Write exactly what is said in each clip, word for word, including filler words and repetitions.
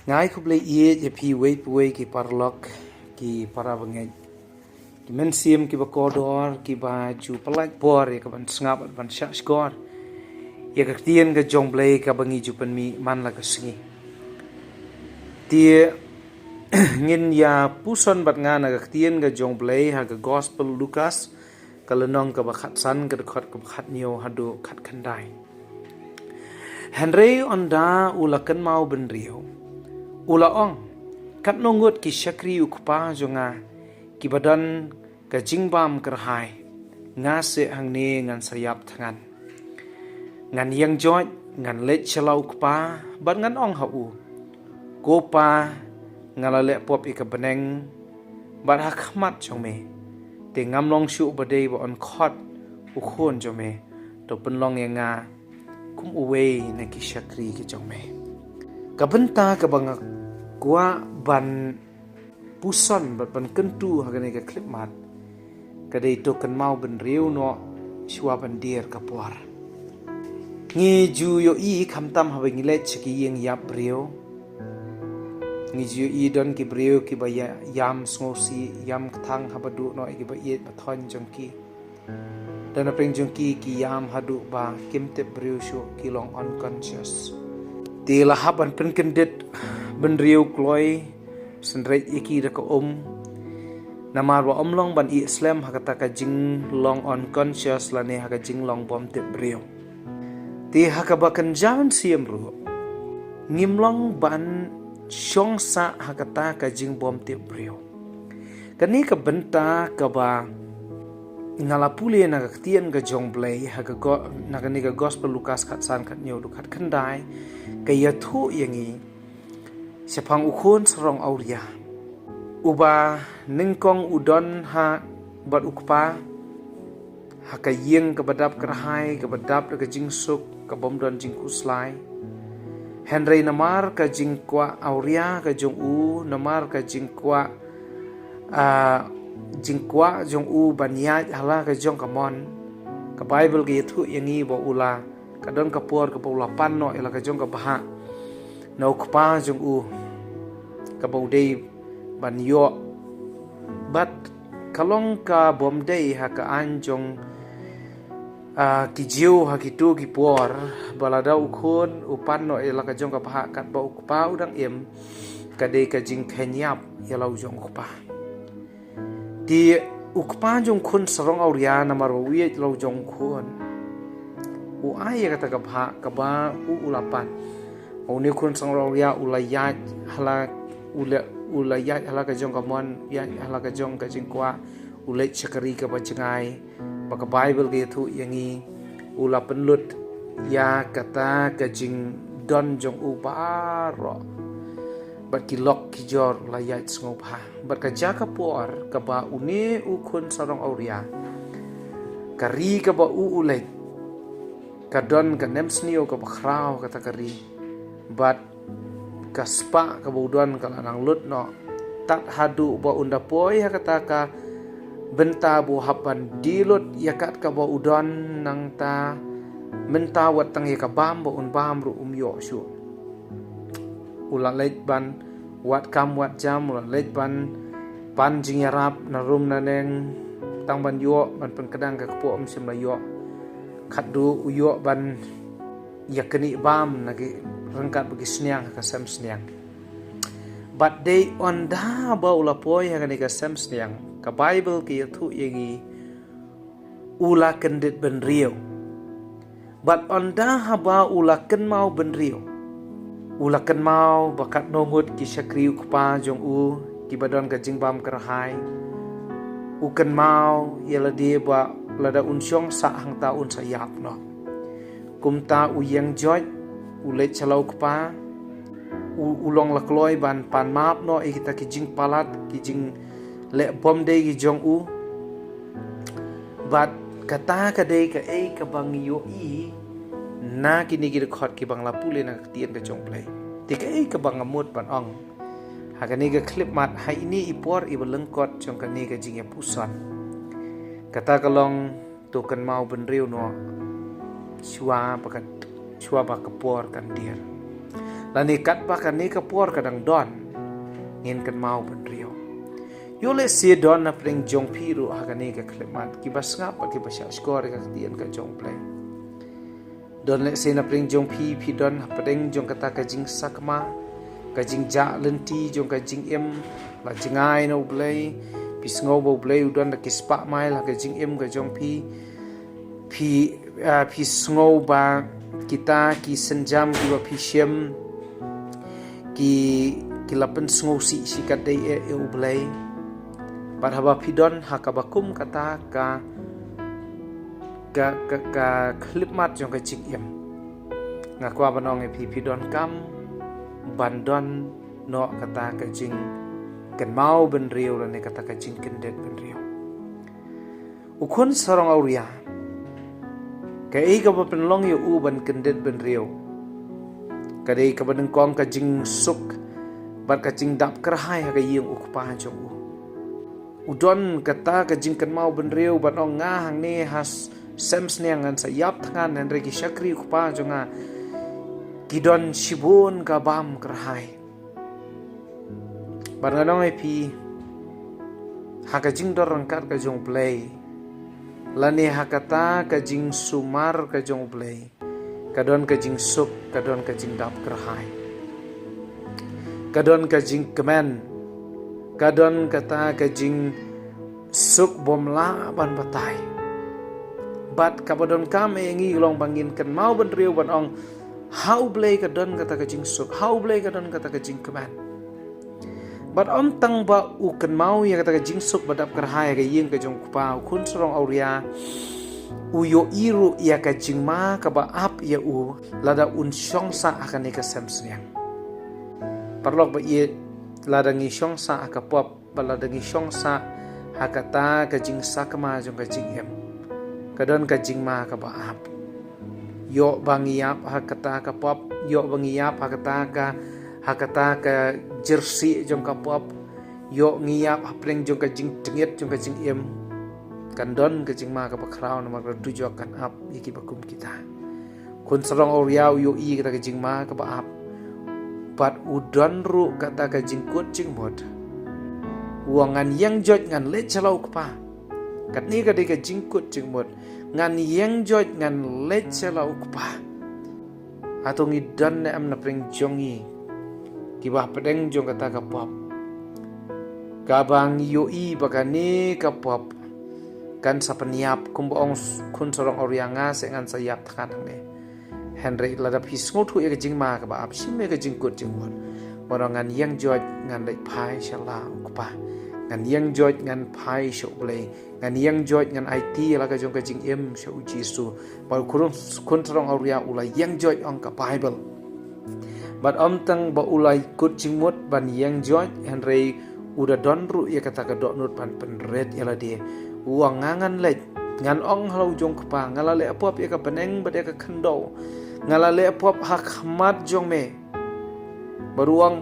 Nga ai khublei ïeit ïa phi uwei pa uwei ki paralok, ki para bangeit, ki mynsiem kiba kordor, kiba ju pynlait por ïa ka ban sngap bad ban shah shkor ïa ka ktien ka jong Blei kaba ngi ju pynmih man la ka sngi. Te ngin ïa puson bad nga na ka ktien ka jong Blei ha ka Gospel Lukas, ka lynnong kaba khatsan, ka dkhot kaba khathynñiew haduh khatkhyndai. Hynrei ynda u la kynmaw bynriew, u la ong, katno ngut ki shakri u kpa jong nga, kiba don ka jingbam kyrhai, nga seh hangne ngan sa ïap thngan. Ngan ïeng joit, ngan leit sha la u kpa, bad ngan ong ha u, ko pa, nga la leh pop ïa ka bneng bad ha khmat jong me, te ngam long shuh ba dei ba yn khot u khun jong me, to pynlong ïa nga kum uwei na ki shakri ki jong me. Ka bynta kaba nga kwah ban puson bad ban kyntu ha kane ka khyllipmat, ka dei to kynmaw bynriew noh shuwa ban dier ka por. Ngi ju ïohi khamtam haba ngi leit sha ki ïing ïap briew, ngi ju ïohi don ki briew kiba ïa-, ïam sngewsih, ïam kthang haba duh noh ïa kiba ïeit ba thoiñ jong ki. Don napdeng jong ki ki ïam haduh ba kim tip briew shuh, ki long unconscious. Te la hap ban pynkyndit bynriew kloi, synreit ïa ki da ka um, namar ba ym long ban ïeh slem ha kata ka jinglong unconscious lane ha ka jinglong bym tip briew. Te ha kaba kynja mynsiem ruh, ngim long ban shong sah ha kata ka jingbym tip briew. Kane ka bynta kaba nga la pule na ka ktien ka jong Blei ha ka go-, na kane ka Gospel Lukas khatsan, khathynñiew haduh khatkhyndai, ka ïathuh ïa ngi shaphang u khun sarong awria, uba nyngkong u don ha bad u kpa ha ka ïing kaba dap kyrhai, kaba dap da ka jingsuk, ka bym don jingkhuslai. Hynrei namar ka jingkwah awria ka jong u, namar ka jingkwah, ah, jingkwah jong u ban ïaid ha la ka jong ka mon, ka Baibl ka ïathuh ïa ngi ba u la, ka don ka por kaba u la pan noh ïa la ka jong ka bhah na u kpa jong u, kaba u dei ban ïoh. Bad ka long ka bym dei ha ka aiñ jong, ah, ki Jiw ha kito ki por, ba lada u khun u pan noh ïa la ka jong ka bhah katba u kpa u dang im, ka dei ka jingkheiñ ïap ïa la u jong u kpa. Te u kpa jong u khun sarong awria, namar ba u ïeit la u jong u khun, u ai ïa kata ka bhah kaba u u la pan. Une u khun sarong awria u la ïaid ha la, u la, u la ïaid ha la ka jong ka mon, ïaid ha la ka jong ka jingkwah, u leit sha ka ri kaba jngai, ba ka Baibl ka ïathuh ïa ngi, u la pynlut ïa kata ka jingdon jong u baroh. Bad ki lok ki jor u la ïaid sngewbha. Bad ka jaka por kaba une u khun sarong awria, ka ri kaba u u leit, ka don ka nemsniew kaba khraw kata ka ri. Bad ka spah kaba u don ka la nang lut noh. Tad haduh ba un da poi ha kata ka bynta ba u hap ban die lut ïa kat kaba u don, nangta mynta wat tang ïa ka bam ba un bam ruh um ïoh shuh. U la leit ban wad kam wad jam, u la leit ban pan jingïarap na rum na neng, tang ban ïoh ban pynkdang ka kpoh, um shym la ïoh. Khatduh u ïoh ban ïa knieh bam na ki, ryngkat bad ki sniang ha ka sem sniang. Bad dei ynda ba u la poi ha kane ka sem sniang, ka Baibl ka ïathuh ïa ngi, u la kyndit bynriew. Bad ynda haba u la kynmaw bynriew, u la kynmaw ba katno ngut ki shakri u kpa jong u kiba don ka jingbam kyrhai. U kynmaw ïa lade ba lada un shong sah hangta un sa ïap noh. Kumta u ïeng joit, u leit sha la u kpa, u, u long la kloi ban pan map noh ïa kita ki jingpalat, ki jingleh bym dei ki jong u. Bad kata ka dei kaei kaba ngi ïohi na kine ki dkhot kiba nga la pule na ka ktien ka jong Blei. Te kaei kaba nga mut ban ong ha kane ka khyllipmat, ha ine i por iba lyngkot jong kane ka jingïapuson, kata ka long to kynmaw bynriew noh shuwa ba ka, shuwa ba ka por kan dier. Lane katba kane ka por ka dang don, ngin kynmaw bynriew. Ïoh lehse don na pdeng jong phi ruh ha kane ka khyllipmat kiba sngap bad kiba shahshkor ïa ka ktien ka jong U Blei. Don lehse na pdeng jong phi, phi don ha pdeng jong kata ka jingsakma, ka jingjah lynti jong ka jingim, la jngai na U Blei, phi sngew ba U Blei u don da ki spah mail ha ka jingim ka jong phi, phi, ah, phi sngew ba kita ki sienjam kiba phi shim ki, ki la pynsngewsih shi katdei ïa, ïa U Blei. Bad haba phi don ha kaba kum kata ka, ka, ka, ka khyllipmat jong ka jingim, nga kwah ban ong ïa phi, phi donkam ban don noh kata ka jingkynmaw bynriew lane kata ka jingkyndit bynriew. U khun sarong awria, kaei kaba pynlong ïa u ban kyndit bynriew ka dei kaba nyngkong ka jingsuk bad ka jingdap kyrhai ha ka ïing u kpa jong u. U don kata ka jingkynmaw bynriew ban ong, nga hangne ha s-, sem sniang ngan sa ïap thngan, hynrei ki shakri u kpa jong nga ki don shibun ka bam kyrhai. Bad ngan ong ïa phi, ha ka jingdon ryngkat ka jong U Blei lane ha kata ka jingsumar ka jong U Blei, ka don ka jingsuk, ka don ka jingdap kyrhai, ka don ka jingkmen, ka don kata ka jingsuk bym lah ban batai. Bad kaba donkam ïa ngi ka long ba ngin kynmaw bynriew ban ong, ha U Blei ka don kata ka jingsuk, ha U Blei ka don kata ka jingkmen. Bad ym tang ba u kynmaw ïa kata ka jingsuk ba dap kyrhai ha ka ïing ka jong u kpa, u khun sarong awria u ïohi ruh ïa ka jingma kaba ap ïa u lada un shong sah ha kane ka sem sniang. Paralok ba ïeit, lada ngi shong sah ha ka pop, bad lada ngi shong sah ha kata ka jingsakma jong ka jingim, ka don ka jingma kaba ap. Ïoh ba ngi ïap ha kata ka pop, ïoh ba ngi ïap ha kata ka, ha kata ka jyrsieh jong ka pop, ïoh ngi ïap hapdeng jong ka jingtngit jong ka jingim, kan don ka jingma kaba khraw namar ka dujok kan ap ïa kiba kum kita. Khun sarong awria u ïohi kata ka jingma kaba ap, bad u don ruh kata ka jingkut jingmut. U ong, ngan ïeng joit ngan leit sha la u kpa. Katne ka dei ka jingkut jingmut. Ngan ïeng joit ngan leit sha la u kpa. Hato ngi don ne em na pdeng jong ngi kiba hapdeng jong kata ka pop, kaba ngi ïohi ba kane ka pop kan sa pynïap, kumba ong s-, khun sarong awria, nga seh ngan sa ïap thngan hangne. Hynrei lada phi sngewthuh ïa ka jingma kaba ap, shim ïa ka jingkut jingmut. Ba ong, ngan ïeng joit ngan leit phai sha la u kpa. Ngan ïeng joit ngan phai sha U Blei. Ngan ïeng joit ngan aiti ïa la ka jong ka jingim sha U Jisu. Bad u khun, khun sarong awria u la ïeng joit, ong ka Baibl. Bad ym tang ba u la kut jingmut ban ïeng joit, hynrei u da don ruh ïa kata ka dohnud ban pynrit ïa lade. U ong, nga ngan leit, ngan ong ha la u jong u kpa, nga la leh pop ïa ka bneng bad ïa ka khyndew. Nga la leh pop ha khmat jong me. Bad u ong,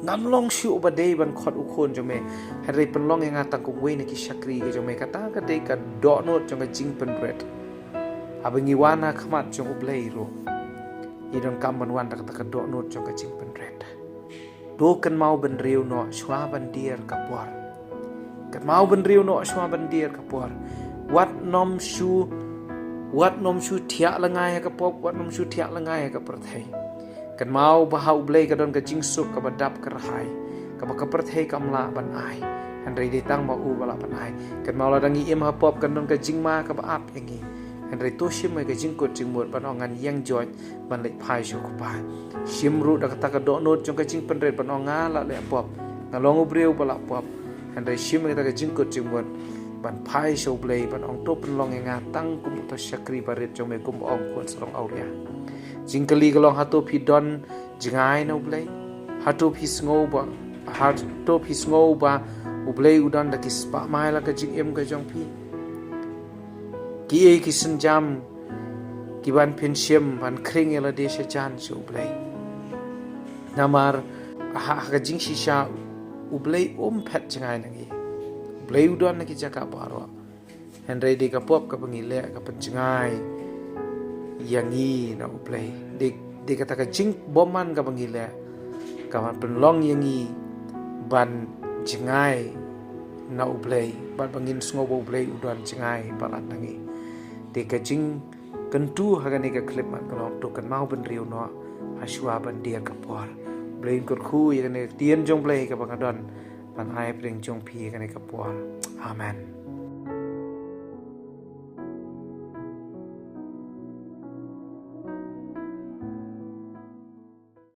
ngam long shuh ba dei ban khot u khun jong me, hynrei pynlong ïa nga tang kum uwei na ki shakri ka jong me. Kata ka dei ka dohnud jong ka jingpynrit. Haba ngi wan ha khmat jong U Blei ruh, ngi donkam ban wan da kata ka dohnud jong ka jingpynrit. To kynmaw bynriew noh shuwa ban dier ka por. Kynmaw bynriew noh shuwa ban dier ka por. Wat nym shu, wat nym shu thiah lyngngai ha ka pop, wat nym shu thiah lyngngai ha ka pyrthei. Kynmaw ba ha U Blei ka don ka jingsuk kaba dap kyrhai, kaba ka pyrthei kam lah ban ai, hynrei dei tang ma u ba lah ban ai. Kynmaw lada ngi im ha pop kan don ka jingma kaba ap ïa ngi. Hynrei to shim ïa ka jingkut jingmut ban ong, ngan ïeng joit ban leit phai sha u kpa. Shim ruh da kata ka dohnud jong ka jingpynrit ban ong, nga la leh pop, nga long u briew ba la pop. Hynrei shim ïa kata ka jingkut jingmut ban phai sha U Blei ban ong, to pynlong ïa nga tang kum uta u shakri barit jong me, kumba ong u khun sarong awria. Jingkylli ka long, hato phi don jngai na U Blei? Hato phi sngew ba, hato phi sngew ba U Blei u don da ki spah mail ha ka jingim ka jong phi? Kiei ki sienjam kiban phin shim ban khring ïa lade sha jan sha U Blei? Namar ha, ha ka jingshisha U Blei um phet jngai na ngi. U Blei u don na ki jaka baroh. Hynrei dei ka pop kaba ngi leh ka pynjngai ïa ngi na U Blei. Dei Te kata ka jingbymman kaba ngi leh ka ban pynlong ïa ngi ban jngai na U Blei, bad ba ngin sngew ba U Blei u don jngai palat na ngi. Te ka jingkyntu ha kane ka khyllipmat ka long to kynmaw bynriew noh ha shuwa ban dier ka por. Blei un kyrkhu ïa kane ka ktien jong Blei kaba nga don ban ai pyrshang jong phi ïa kane ka por. Amen.